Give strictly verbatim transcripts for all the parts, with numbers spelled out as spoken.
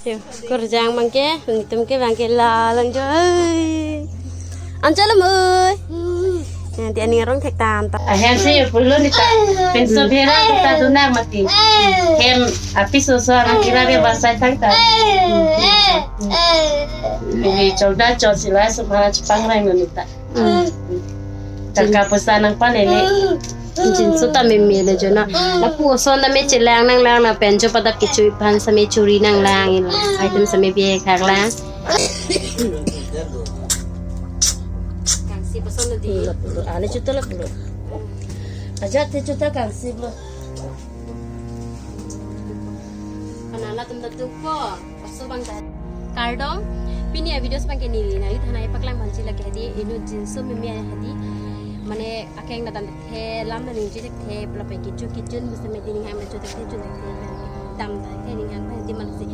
Yo, kurjang abangke, netum ke abangke la lang jo. Oi. Anchal mo. Nanti aning arong thek tan ta. Ahem si pulo neta. Pinso bhera ta duna mati. Hem api soso ang kira be basai thang ta. Ini chorda chor sila semana chepang rai neta. Hmm. Taka poisa nangpalele. Jinso ta meme le jo na. Lapu oson ta me chelang nanglang na pen jo padak kecho iphan sa me chori nanglang ila. Item sa me bihek hak lang. Kangsi pason lo di. Ani chuta la pulo. Aja te chuta kangsi lo. Kanala tum ta tukpo. Paso abang ta. Kardom. Pini a-videos abangke neli nangli than-an paklang banji lake hedi inut jinso meme hedi. Mane akeng natan the lam na ningje the pula pen kichu kichun bisa me dining hang me chu the chu the dam the ning hang hedi malasi.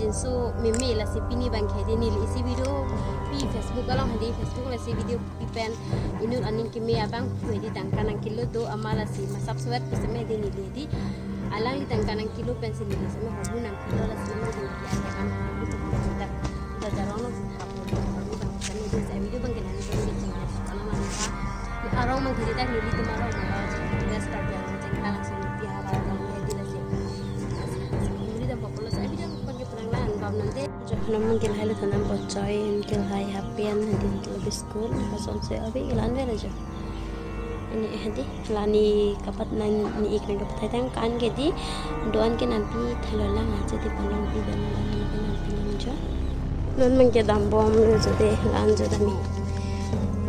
Jinso meme lasi pini abangke hedi neli isi video pi Facebook along hedi Facebook lasi video pi pen inut aning keme abang hedi tangka nangkelo do amat lasi masap suet bisa me hedi neli hedi. Alangli tangka nangkelo pensi neli seme hobu nangpilo lasi neli ya ya kan. Kita jarong lo sitha po. Kami bang kami di sa video abangke nangli bang kecil. Anak anak ha. Arong mang kiri tak neli tum arong mang. Gas tak ya ceng kalang sini pia ba bang ya di lasi. Neli dam pokok lo sa video abangke penang lang bam nanti. Jo, non abangke lahai le than-an bochoi, abangke lahai happen, hedi lo biscuit, lason se abi ilan vela jo. Ini hedi, la ne kapat nang ne ik nang kapat hai tang kan ke di, do-an ke nangpi thalo lang aja di palong pi dan lang ke nangpi lang jo. Non abangke dam bom lo jo de, la-an jo dami.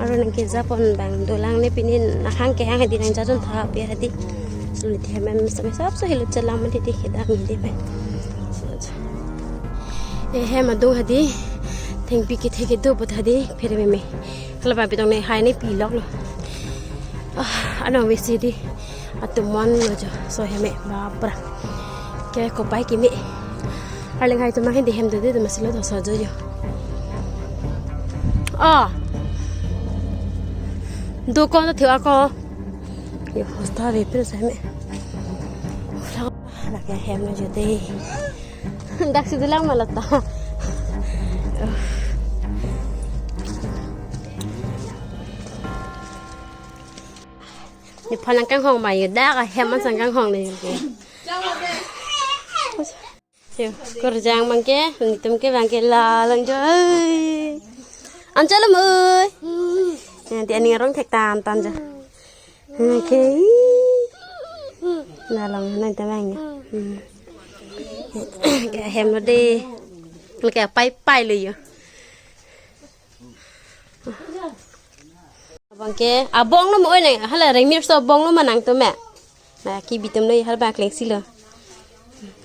Aro nangkeja pon abang dolang ne pini nahang kehang hedi nangja dun tha pi hedi. Suli the men same sap so helo chelang man hedi kedam hedi pen. Eh, hem adung hedi. Thengpi kethe kedo apot hedi phere meme. Kala ba pitong ne hai ne pilok lo. Ah, anong vesi di. Atum mon lo jo. So heme bapra. Ke kopai keme. Arleng hai atum ahin di hem do di do masilo do so jo jo. Ah. Dokon ta thiwa ko. Yo, hosta ve pil sa heme. Lake hem lo jo de. Dak si dulang malata. Ni phan nangkanghong ma yo dak ahem an sang kanghong ni ke. Yo, kurjang abangke, netum ke abangke la lang jo. Oi. Anchal mo. Nanti aning arong thek tan tan jo. Okay. Na long na ta bang. Hmm. Ke hem lo de. Ke pai pai lo yo. Abangke, abong lo mo oi nang. Hala rengmir so abong lo ma nangtum me. Na ki bitum lo hal ba kleng si lo.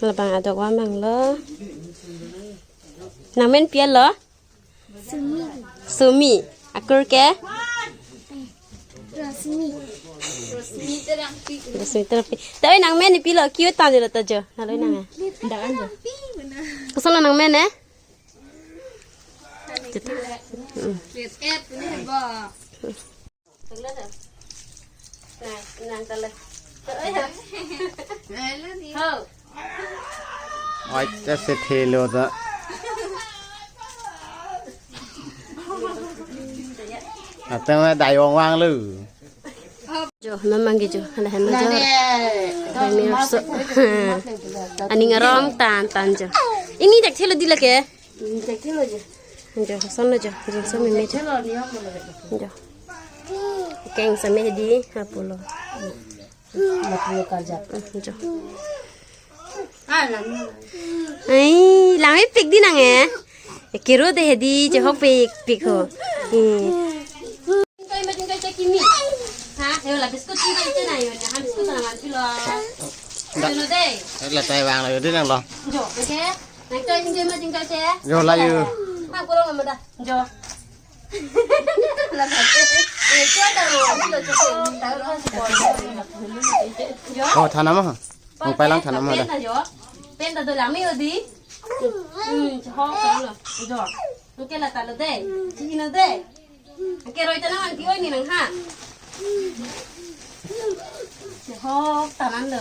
Hala abang adok wa mang lo. Nangmen pi lo? Sumi. Sumi. Akur ke? Rosmi. Rosmi Terangpi. Tapi nangmen pi lo kiu tan lo ta jo. Nalo nang. Ndak an jo. Koson lo nangmen eh? Kita. Hmm. Nang, nang tala. Ho. Oi, ta se thelo ta. Atang dai wang wang lo. Jo, non abangke jo, hala hem jo. Kami so. Aning arong tan tan jo. Ini tak thelo di lake. Jo, son lo jo, jo son meme jo. Jo. Keng sa me di, apulo. Apulo karja. Jo. Ai, lang me pik di nang eh. Kiro de hedi, je hok pik pik ho. Jingkai ma jingkai cek kimi. Ha, yo la biscuit jingkai cek na yo, na ham biscuit na man pilo. Pilo de. La tai wang lo de nang lo. Jo, oke. Nang kai jingkai ma jingkai cek. Yo la yo. Ha, kurang ma da. Jo. La kai. Eh, kua ta lo, lo jo. Ta lo si bol. Jo. Oh, than-an ma. Ang pailang than-an ma da. Pen ta jo. Pen ta do lang mi odi. Hmm, jo, ta lo. Jo. Oke la ta lo de. Chini lo de. Ke roi ta nang an pi oi ni nang ha. Chehok ta nang lo.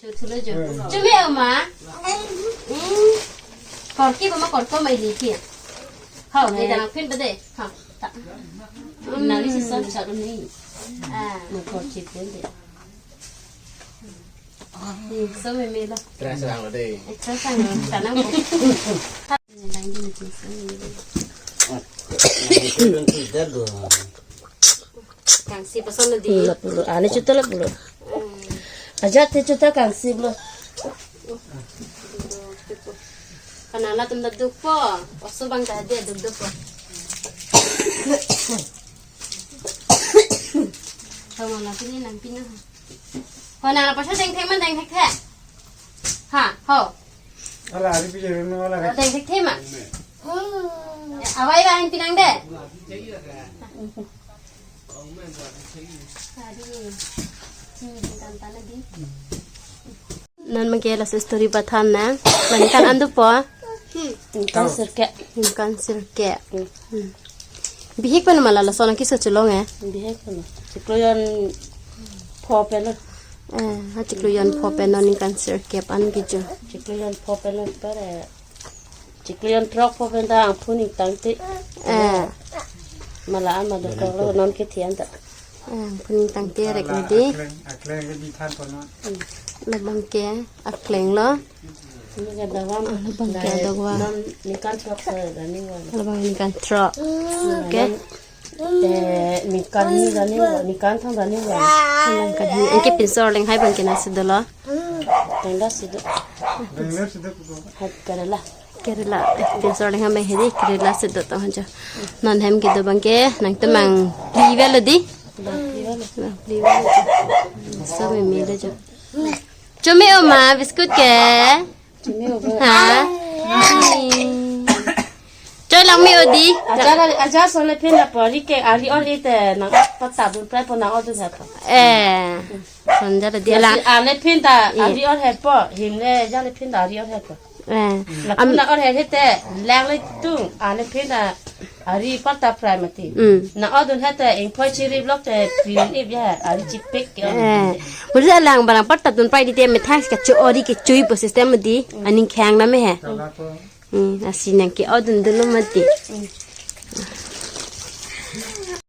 Chothulo jo. Chumi oma. Hmm. Korki bama korko mai liki. Hau, ne dang pin bade. Ha. Ta. Hmm. Nang isi son chalo ni. Ah. Mo korki pin de. Hmm, so me me lo. Terasa lang lo deh. Terasa lang lo. Tanam ko. Kangsi pason lo di. Lapulo, ani chuta lapulo. Hmm. Ajat te chuta kangsi lo. Kanala tum da dukpo. Oso bang ta dia duk dukpo. Tama na pini nang pini. Ho nang la paso deng thek man deng thek thek. Ha, ho. Ala ari pijero no ala. Deng thek thek ma. Awai ba hin pinang de. Ari. Sini di tanta na di. Non mangke laso story pathan na. Mani kan an dopo. Ningkan sirkep. Ningkan sirkep. Hmm. Bihek pen ma la lason keso chelong eh. Bihek pen. Chiklo jon pho pen. Eh, ha chiklo jon pho pen non ningkan sirkep an kecho. Chiklo jon pho pen pare. Chiklo jon throk pho pen ta angphun ingtang te. Eh. Ma la an ma dokok lo non kethe an ta. Eh, angphun ingtang te rek ni di. Akleng, akleng ke di than kono. Labang ke akleng lo. Ini ke dawam. Ah, labang ke dawam. Non ningkan throk sa dani wan. Labang ningkan throk. Oke. Eh, ningkan ni dani wan, ningkan thang dani wan. Labang ke di. Anke pinso arleng hai bang ke nasi dolo. Tengda sido. Tengda sido kudo. Hat Kerala. Kerala, eh, pinso arleng ham hedi, Kerala si do tong hanjo. Non hem kedo bang ke, nangtum nangpli velo di. Nangpli velo. Nangpli velo. So me me lo jo. Chumi oma, biscuit ke? Chumi oma. Ha? Choi lang me o di. Aja, aja sole pin la pori ke ari or ite nang patta dun prai po nang or dun hapa. Eh. Son jalo di. Lasi lang. Ane pin ta, iya, ari or hepo, him le jale pin ta ari or hepo. Eh. Lapu am- na or he te, lang le tung, ane pin ta ari patta prai mati. Mm. Na or dun he te, ingpoi chiri blok te, pin ip ya, ari chipik ke. Eh. Budi lang barang patta dun prai di te, methang ke chu ori ke chui po system di, mm, aning khang na me he. Kala ko. Hmm, lasi nang ke or dun dolo mati.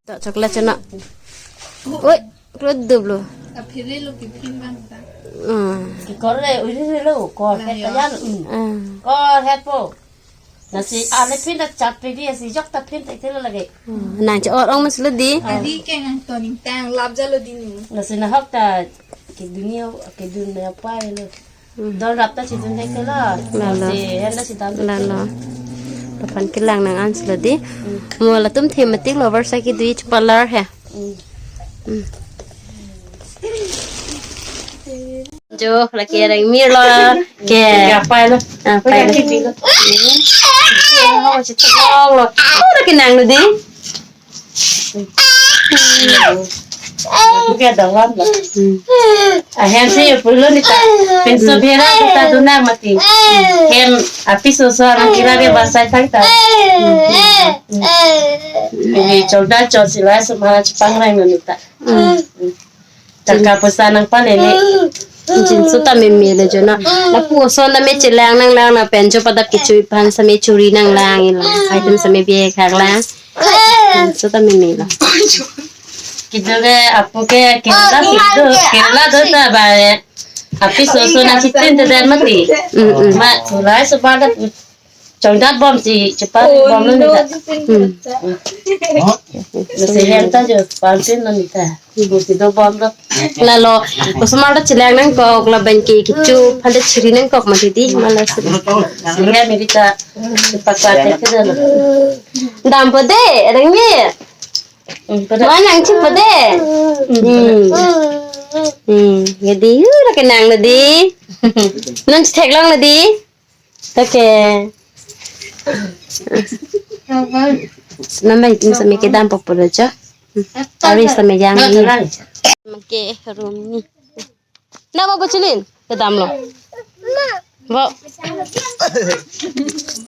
To chocolate chana. Oi, klo dublo. Aphiri lo kiphin bang ta. Hmm. Ke kor le, uri le lo, kor het ta ya lo. Hmm. Kor het po. Lasi ale pin ta chap pe di, lasi jok ta pin ta ite lo lagi. Hmm. Nang che or ong mas lo di. Adi ke ngang to ning tang lap jalo di ni. Lasi nahok ta ke dunia, ke dunia pai lo. Hmm. Don rap ta chidun thek lo. Lalo. Si, hen ta chidam. Lalo. Lapen kelang nang an si lo di. Hmm. Mo latum thematik lovers aki dui chepalor he. Hmm. Hmm. Jo, lake areng mir lo. Ke. Kapai lo. Ah, pai lo. Kapai lo. Oh, lake nang lo di. Bukan dalam lo. Hmm. Ahem si pulo nita. Pinso bera kita duna mati. Hem api soso anak kira ke basai thang ta. Ini coba coba sila semana cepang reng nita. Hmm. Chaka pusa nang panene. Jinso ta meme lo jo na. Lapu oson ta me chelang nanglang na pen jo padap kechui aphan same churi nanglang ilo. Item same bihek hak lang. Jinso ta meme lo. Kido ke apu ke Kerala kido, Kerala do ta ba. Api soso na chitin te dan mati. Mm, mm. Ma tulai so ba da chongdat bom si chepa bom lo nita. Hmm. Nasi hem ta jo pansin lo nita. Nasi do bom lo. Lalo, osomar ta chelang nangkok, lapen ke kecho aphan ta chiri nangkok mati di, ma lasi. Nasi hem ini ta chepa kate ke lo. Dampo de, areng mir. Hmm, pada. Mana nang chepa de? Hmm. Hmm, jadi, hu, lake nang lo di. Non chetheklong lo di. Okay. Namai itum same kedampo pulo jo. Ari same yang ni. Make room ni. Nama bocilin? Kedam lo. Bo.